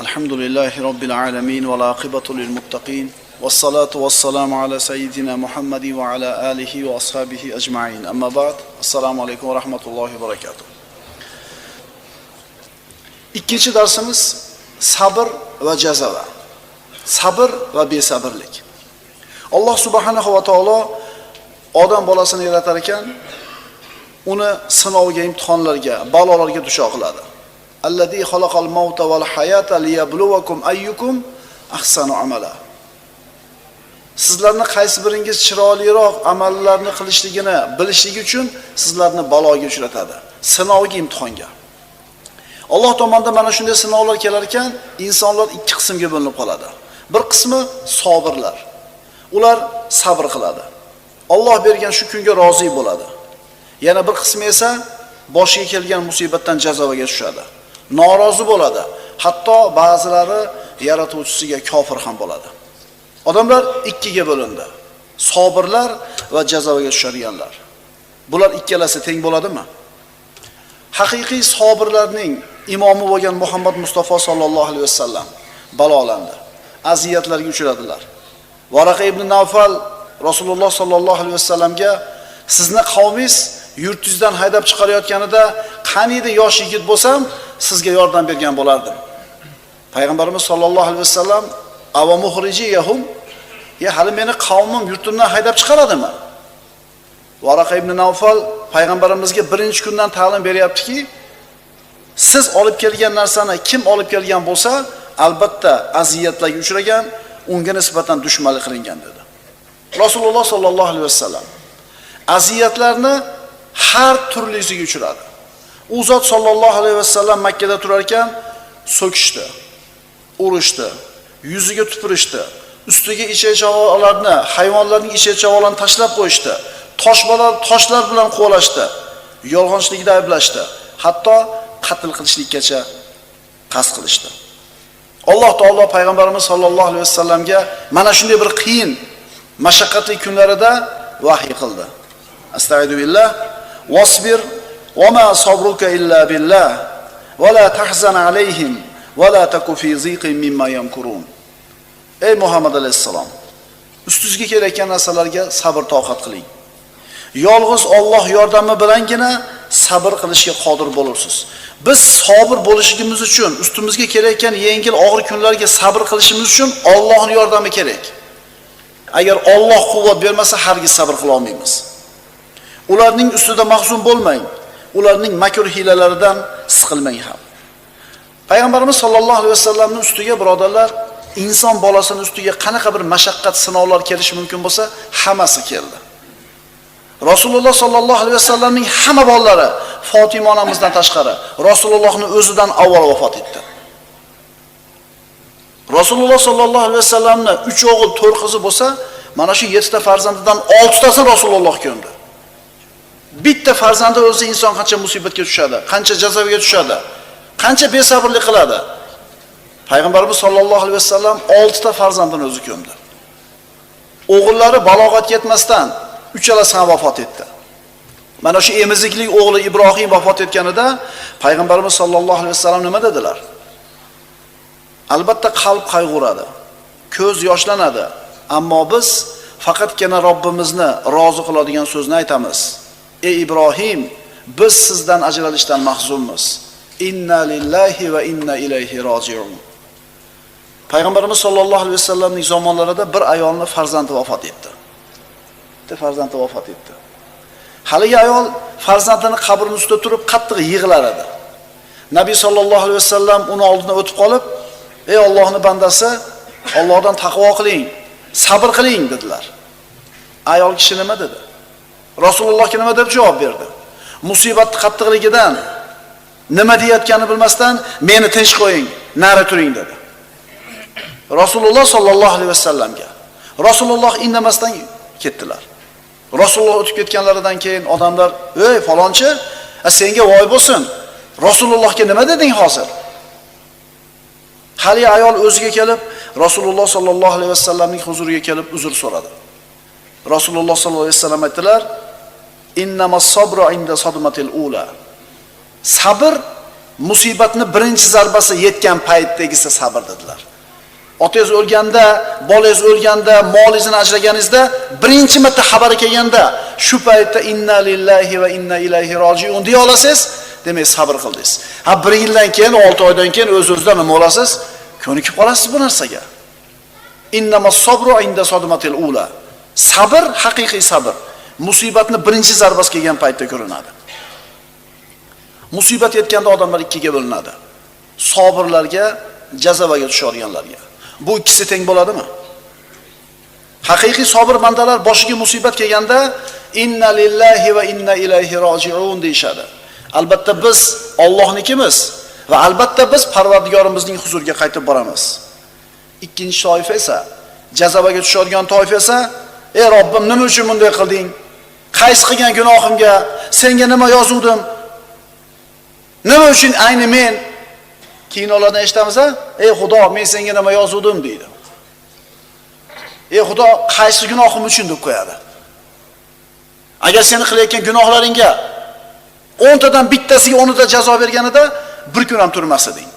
Alhamdulillahi robbil alamin va aqibatu lil muttaqin. Was-salatu was-salamu ala sayyidina Muhammadin va ala alihi va ashabihi ajma'in. Amma ba'd. Assalomu alaykum va rahmatullohi va barakatuh. Ikkinchi darsimiz sabr va jazava. Sabr va besabrlik. Alloh subhanahu va taolo odam bolasini yaratar ekan, uni sinovga, imtihonlarga, balolarga duchor qiladi. Allazi xalaqal mauta val hayata liyabluvakum ayyukum ahsanu amala. Sizlarni qaysi biringiz chiroyliroq amallarni qilishligini bilishligi uchun sizlarni baloga uchratadi, sinovga, imtihonga. Alloh tomonidan mana shunday sinovlar kelar ekan, insonlar ikki qismga bo'linib qoladi. Bir qismi sobirlar. Ular sabr qiladi. Alloh bergan shu kunga rozi bo'ladi. Yana bir qismi esa boshiga kelgan musibatdan jazoga tushadi. Norozi bo'ladi. Hatto ba'zilari yaratuvchisiga kofir ham bo'ladi. Odamlar ikkiga bo'lindi. Sobirlar va jazoga tushadiganlar. Bular ikkalasi teng bo'ladimi? Haqiqiy sobirlarning imomi bo'lgan Muhammad Mustafa sallallohu alayhi vasallam balolandi. Aziyatlarga uchradilar. Varaqa ibn Navfal Rasululloh sallallohu alayhi vasallamga sizni qavmingiz yurtingizdan haydab chiqarayotganida qaniydi yosh yigit bo'lsam sizga yordam bergan bo'lardim. Payg'ambarimiz sallallohu alayhi vasallam ava muhrijiyahum, ya hali meni qavmim yurtimdan haydab chiqaradimi? Varaqa ibn Navfal payg'ambarimizga birinchi kundan ta'lim beryaptiki, siz olib kelgan narsani kim olib kelgan bo'lsa, albatta aziyatlarga uchragan, unga nisbatan dushmanlik qilingan dedi. Rasululloh sallallohu alayhi vasallam aziyatlarni har turlisiga uchradi. U zot sallallohu alayhi vasallam Makka da turar ekan so'kishdi, urishdi, yuziga tupurishdi, ustiga ichak-chavolarni, hayvonlarning ichak-chavolarini tashlab qo'yishdi, toshlar bilan quvlashdi, yolg'onchilikda ayblashdi, hatto qatl qilishlikkacha qasd qilishdi. Alloh taolo payg'ambarimiz sollallohu alayhi vasallamga mana shunday bir qiyin, mashaqqatli kunlarida vahiy qildi. Astagfiru billah, wasbir va ma sabruka illa billah va la tahzan alayhim va la taku fi ziqin mimma yamkurun. Ey Muhammad alayhissalom, ustingizga kelayotgan narsalarga sabr toqat qiling. Yolg'iz Alloh yordami bilangina sabr qilishga qodir bo'lursiz. Biz sabr bo'lishimiz uchun, ustimizga kelayotgan yengil og'ir kunlarga sabr qilishimiz uchun Allohning yordami kerak. Agar Alloh quvvat bermasa, hargiz sabr qila olmaymiz. Ularning ustida mahzun bo'lmang, ularning makr hiylalaridan siqilmang ham. Payg'ambarimiz sollallohu alayhi vasallamning ustiga birodarlar, inson bolasining ustiga qanaqa bir mashaqqat, sinovlar kelishi mumkin bo'lsa, hammasi keldi. Rasululloh sollallohu alayhi vasallamning hamma bolalari Fatima onamizdan tashqari Rasulullohning o'zidan avval vafot etdi. Rasululloh sollallohu alayhi vasallamning 3 o'g'il, 4 qizi bo'lsa, mana shu 7 ta farzandidan 6 tasi Rasululloh ko'mdi. Bitta farzandi o'lsa inson qancha musibatga tushadi, qancha jazoga tushadi, qancha besabrlik qiladi. Payg'ambarimiz sollallohu alayhi vasallam 6 ta farzandini o'zi ko'mdi. O'g'illari balog'atga yetmasdan uchalasi ham vafot etdi. Mana shu emiziklik o'g'li Ibrohim vafot etganida payg'ambarimiz sollallohu alayhi vasallam nima dedilar? Albatta qalb qayg'uradi, ko'z yoshlanadi, ammo biz faqatgina Robbimizni rozi qiladigan so'zni aytamiz. Ey Ibrohim, biz sizdan ajralishdan mahzunmiz. Inna lillahi va inna ilayhi roji'un. Payg'ambarimiz sollallohu alayhi vasallamning zamonlarida bir ayolning farzandi vafot etdi. Bitta farzandi vafot etdi. Haligi ayol farzandini qabrining ustida turib qattiq yig'lar edi. Nabiy sollallohu alayhi vasallam uni oldidan o'tib qolib, "Ey Allohning bandasi, Allohdan taqvo qiling, sabr qiling" dedilar. Ayol kishi nima dedi? Rasulullohga nima deb javob berdi? Musibatning qattiqligidan nima deyotganini bilmasdan, "Meni tinch qo'ying, nari turing" dedi. Rasululloh sollallohu alayhi vasallamga. Rasululloh indamasdan ketdilar. Rasululloh o'tib ketganlaridan keyin odamlar, "Ey falonchi, senga voy bo'lsin. Rasulullohga nima deding hozir?" Hali ayol o'ziga kelib, Rasululloh sollallohu alayhi vasallamning huzuriga kelib uzr so'radi. Rasululloh sollallohu alayhi vasallam aytdilar: "Innamas sabru inda sadmatil ula." Sabr Musibatni birinchi zarbasi yetgan paytdagisi sabr dedilar. Otangiz o'lganda, bolangiz o'lganda, molingizni ajraganingizda birinchi marta xabari kelganda shu paytda inna lillahi va inna ilayhi rojiun deya olasiz, demak sabr qildingiz. Ha, 1 yildan keyin, 6 oydan keyin o'z-o'zidan nima olasiz? Ko'nikib qolasiz bu narsaga. Innamas sabru inda sadmatil ula. Sabr, haqiqiy sabr musibatni birinchi zarbasi kelgan paytda ko'rinadi. Musibat yetganda odamlar ikkiga bo'linadi. Sobirlarga, jazavaga tushadiganlarga. Bu ikkisi teng bo'ladimi? Haqiqiy sobir bandalar boshiga musibat kelganda inna lillahi va inna ilayhi rojiun deyshadi. Albatta biz Allohnikimiz va albatta biz Parvardigorimizning huzuriga qaytib boramiz. Ikkinchi toifa esa, jazavaga tushadigan toifa esa, ey Robbim, nima uchun bunday qilding? Qaysi qilgan gunohimga senga nima yozuvdim? Nima uchun ayni men? Keyin ulardan eshitamiz-a? Ey Xudo, men senga nima yozuvdim deydi. Ey Xudo, qaysi gunohim uchun deb qo'yadi. Agar seni qilayotgan gunohlaringga 10 tadan bittasiga 10 ta jazo berganida bir kun ham turmas eding.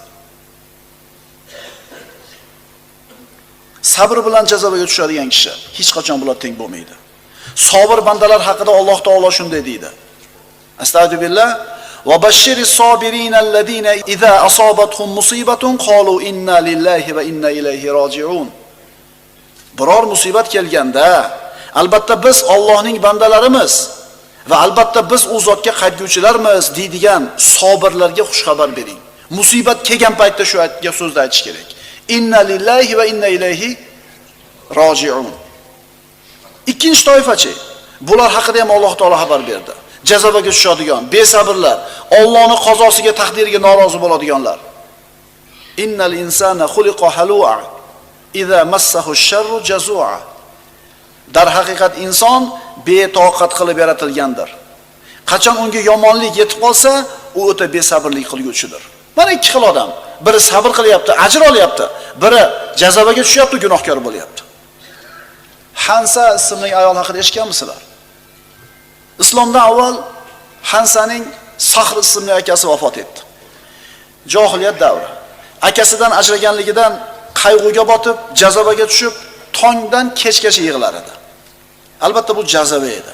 Sabr bilan jazoga tushadigan kishi hech qachon bular teng bo'lmaydi. Sobir bandalar haqida Alloh taolo shunday deydi. Astagfirullah. Va bashshiris sobirin allazina iza asobathum musibatun qalu inna lillahi va inna ilayhi rojiun. Biror musibat kelganda, albatta biz Allohning bandalarimiz va albatta biz u zotga qaytguvchilarmiz deydigan sobirlarga xush xabar bering. Musibat kelgan paytda shu so'zni aytish kerak. Inna lillahi va inna ilayhi rojiun. Ikkinchi toifachi, bular haqida ham Alloh taolo xabar berdi. Jazoga tushadigan, besabrlar, Allohning qazosiga, taqdiriga norozi bo'ladiganlar. Innal insana xuliqa halu'a iza massahu ash-sharru jazu'a. Darhaqiqat inson betoqat qilib yaratilgandir. Qachon unga yomonlik yetib qolsa, u o'ta besabrlik qilguvchidir. Mana ikki xil odam. Biri sabr qilyapti, ajr olyapti. Biri jazoga tushyapti, gunohkor bo'lyapti. Hansa ismli ayol haqida eshitganmisizlar? Islomdan avval Hansaning Sahr ismli akasi vafot etdi. Johiliyat davri. Akasidan ajraganligidan qayg'uga botib, jazoga tushib, tongdan kechgacha yig'lar edi. Albatta bu jazava edi.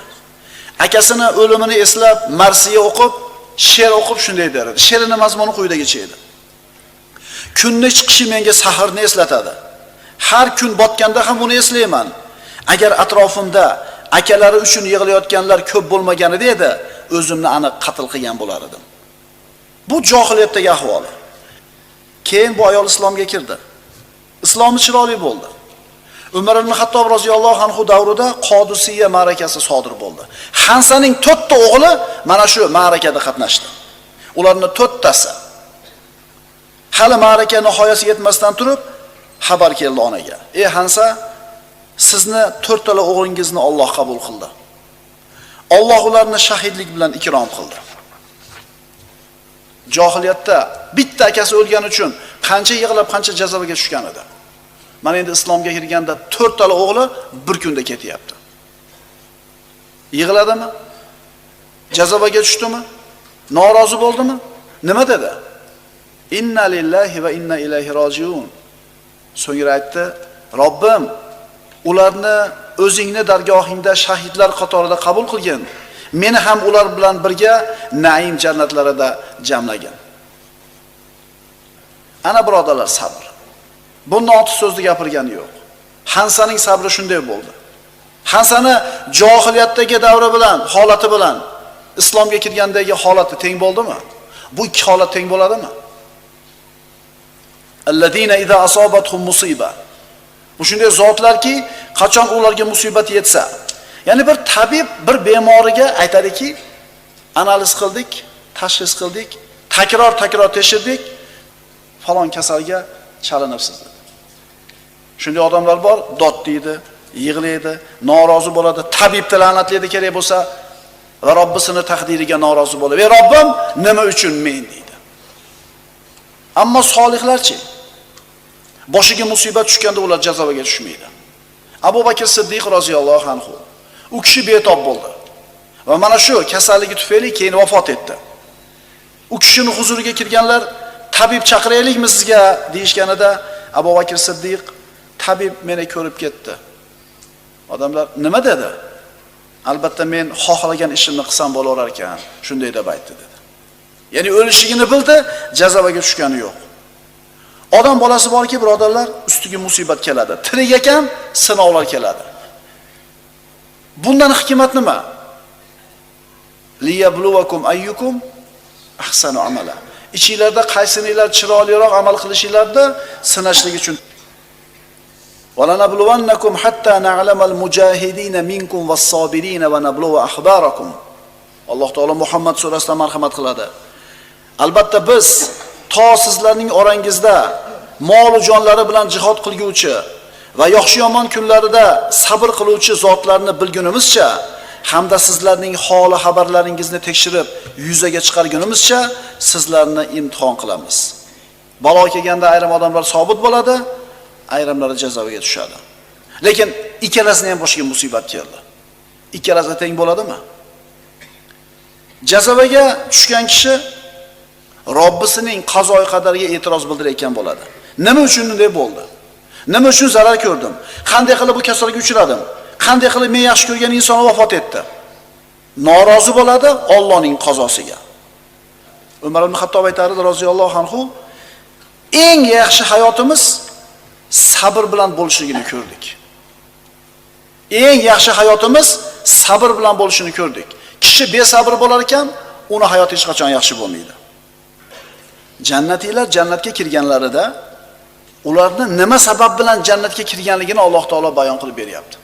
Akasini o'limini eslab, marsiya o'qib, she'r o'qib shunday der edi. She'rining mazmuni quyidagicha edi. Kunni chiqishi menga sahrni eslatadi. Har kun botganda ham uni eslayman. Agar atrofimda akalari uchun yig'layotganlar ko'p bo'lmaganida edi, o'zimni aniq qatl qilgan bo'lar edim. Bu johiliyatdagi ahvoli. Keyin bu ayol islomga kirdi. Islomi chiroyli bo'ldi. Umar ibn Xattob roziyallohu anhu davrida Qodisiyya ma'rakasi sodir bo'ldi. Hansaning 4 ta o'g'li mana shu ma'rakada qatnashdi. Ularning 4 tasi hali ma'raka nihoyasiga yetmasdan turib xabar keldi onaga. Ey Hansa, sizni 4 tala o'g'lingizni Alloh qabul qildi. Alloh ularni shahidlik bilan ikrom qildi. Johiliyatda bitta akasi o'lgani uchun qancha yig'lab, qancha jazoga tushgan edi. Mana endi islomga kirganda 4 tala o'g'li bir kunda ketyapti. Yig'ladimi? Jazoga tushdimi? Norozi bo'ldimi? Nima dedi? Inna lillahi va inna ilayhi rojiun. So'ngra aytdi: Robbim, ularni o'zingni dargohingda shahidlar qatorida qabul qilgin. Meni ham ular bilan birga naim jannatlarida jamlagin. Ana birodarlar, sabr. Bundan ortiq so'zni gapirgani yo'q. Hansaning sabri shunday bo'ldi. Hansani johiliyatdagi davri bilan, holati bilan islomga kirgandagi holati teng bo'ldimi? Bu ikki holat teng bo'ladimi? Allazina iza asobathum musiba. Bu shunday zotlarki, qachon ularga musibat yetsa, ya'ni bir tabib bir bemoriga aytadiki, analiz qildik, tashxis qildik, takror tekshirdik, falon kasalga chalinibsiz dedi. Shunday odamlar bor, dod deydi, yig'laydi, norozi bo'ladi, tabibni la'natlaydi kerak bo'lsa va Robbisini taqdiriga norozi bo'ladi. Ey Robbim, nima uchun men deydi. Ammo solihlarchi, boshiga musibat tushganda ular jazoga tushmaydi. Abu Bakr Siddiq roziyallohu anhu, u kishi betob bo'ldi. Va mana shu kasalligi tufayli keyin vafot etdi. U kishini huzuriga kirganlar tabib chaqiraylikmi sizga deyishganida Abu Bakr Siddiq tabib meni ko'rib ketdi. Odamlar nima dedi? Albatta men xohlagan ishimni qilsam bo'laverar ekan, shunday deb aytdi dedi. Ya'ni o'lishligini bildi, jazoga tushgani yo'q. Odam bolasi borki, birodarlar, ustiga musibat keladi. Tirik ekan, sinovlar keladi. Bundan hikmat nima? Liyabluvakum ayyukum ahsanu amala. Ichinglarda qaysininglar chiroyliroq amal qilishinglarda sinashlik uchun. Va lanabluwannakum hatta na'lamal mujahidina minkum was-sabirina va nabluwa akhbarakum. Alloh taolo Muhammad surasida marhamat qiladi. Albatta biz to sizlarning orangizda mol va jonlari bilan jihad qilguvchi va yaxshi yomon kunlarida sabr qiluvchi zotlarni bilgunimizcha hamda sizlarning holi xabarlaringizni tekshirib yuzaga chiqargunimizcha sizlarni imtihon qilamiz. Balo kelganda ayrim odamlar sobit bo'ladi, ayrimlari jazoga tushadi. Lekin ikkalasini ham boshiga musibat keldi. Ikkalasi teng bo'ladimi? Jazoga tushgan kishi Robbisining qazoyi qadariga e'tiroz bildirayotgan bo'ladi. Nima uchun bunday bo'ldi? Nima uchun zarar ko'rdim? Qanday qilib bu kasallikka uchradim? Qanday qilib men yaxshi ko'rgan inson vafot etdi? Norozi bo'ladi Allohning qazosiga. Umar ibn Xattob aytardi roziyallohu anhu, eng yaxshi hayotimiz sabr bilan bo'lishligini ko'rdik. Eng yaxshi hayotimiz sabr bilan bo'lishini ko'rdik. Kishi besabr bo'lar ekan, uni hayoti hech qachon yaxshi bo'lmaydi. Jannatiylar jannatga kirganlarida ularni nima sabab bilan jannatga kirganligini Alloh taolo bayon qilib beryapti.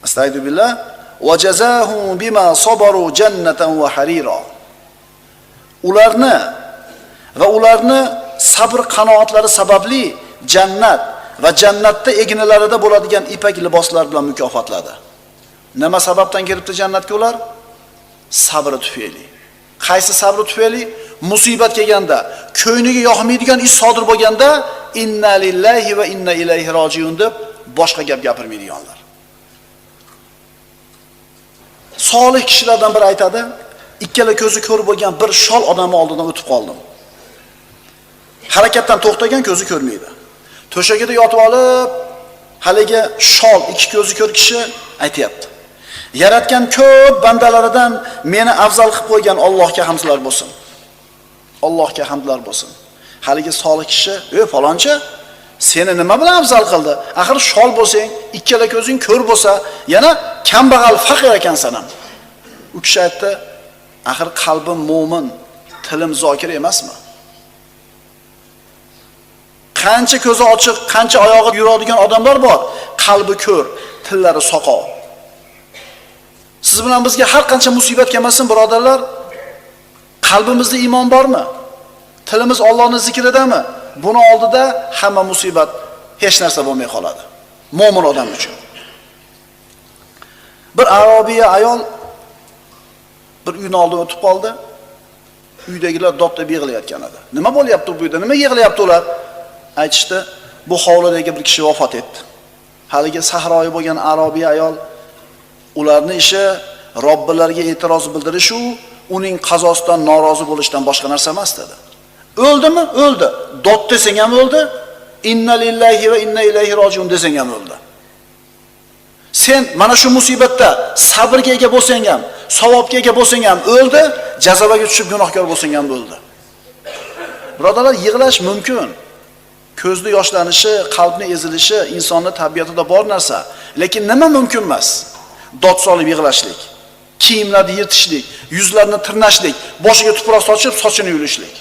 Astagfiru billah va jazahum bima sabaru jannatan va harira. Ularni va ularni sabr qanoatlari sababli jannat va jannatda egnilarida bo'ladigan ipak liboslar bilan mukofotladi. Nima sababdan kiribdi jannatga ular? Sabri tufayli. Qaysi sabri tufayli? Musibat kelganda, ko'ngliga yoqmaydigan ish sodir bo'lganda inna lillahi va inna ilayhi rojiun deb boshqa gap gapirmaydiganlar. Solih kishilardan biri aytadi, ikkala ko'zi ko'r bo'lgan bir shol odamning oldidan o'tib qoldim. Harakatdan to'xtagan, ko'zi ko'rmaydi. To'shagida yotib olib, haligi shol ikki ko'zi ko'r kishi aytayapti. Yaratgan ko'p bandalaridan meni afzal qilib qo'ygan Allohga hamdlar bo'lsin. Allohga hamdlar bo'lsin. Haligi solih kishi, "Ey falonchi, seni nima bilan afzal qildi? Axir shol bo'lsang, ikkala ko'zing ko'r bo'lsa, yana kambag'al faqir ekansan ham." U kishi aytdi, "Axir qalbim mo'min, tilim zokir emasmi? Qancha ko'zi ochiq, qancha oyog'i yuradigan odamlar bor, qalbi ko'r, tillari soqov. Siz bilan bizga har qancha musibat kelmasin, birodarlar, qalbimizda iymon bormi? Tilimiz Allohning zikridami? Buni oldida hamma musibat hech narsa bo'lmay qoladi. Mo'min odam uchun. Bir arobiya ayol bir uyni oldidan o'tib qoldi. Uydagilar dod deb yig'layotgan edi. Nima bo'lyapti bu uyda? Nima yig'layapti ular? Aytishdi, bu hovlidagi bir kishi vafot etdi. Haligi sahroyi bo'lgan arobiya ayol ularning ishi Robbilariga e'tiroz bildirish u uning qazosidan norozi bo'lishdan boshqa narsa emas dedi. O'ldimi? O'ldi. Dod desang ham o'ldi. Inna lillahi va inna ilayhi rojiun desang ham o'ldi. Sen mana shu musibatda sabrga ega bo'lsang ham, savobga ega bo'lsang ham o'ldi, jazoga tushib gunohkor bo'lsang ham o'ldi. Birodarlar, yig'lash mumkin. Ko'zni yoshlanishi, qalbni ezilishi insonning tabiatida bor narsa. Lekin nima mumkin emas? Dod solib yig'lashlik, kiyimlarni yirtishlik, yuzlarini tirnashlik, boshiga tuproq sochib, sochini yulishlik.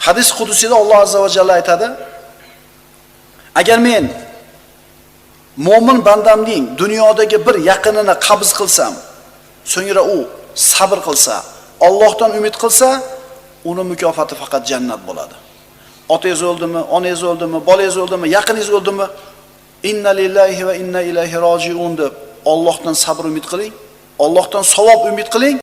Hadis qudusida Alloh azza va jalla aytadi: agar men mo'min bandamning dunyodagi bir yaqinini qabz qilsam, so'ngra u sabr qilsa, Allohdan umid qilsa, uni mukofoti faqat jannat bo'ladi. Otangiz o'ldimi, onangiz o'ldimi, bolangiz o'ldimi, yaqiningiz o'ldimi? Inna lillahi va inna ilayhi rojiun deb Allohdan sabr umid qiling, Allohdan savob umid qiling.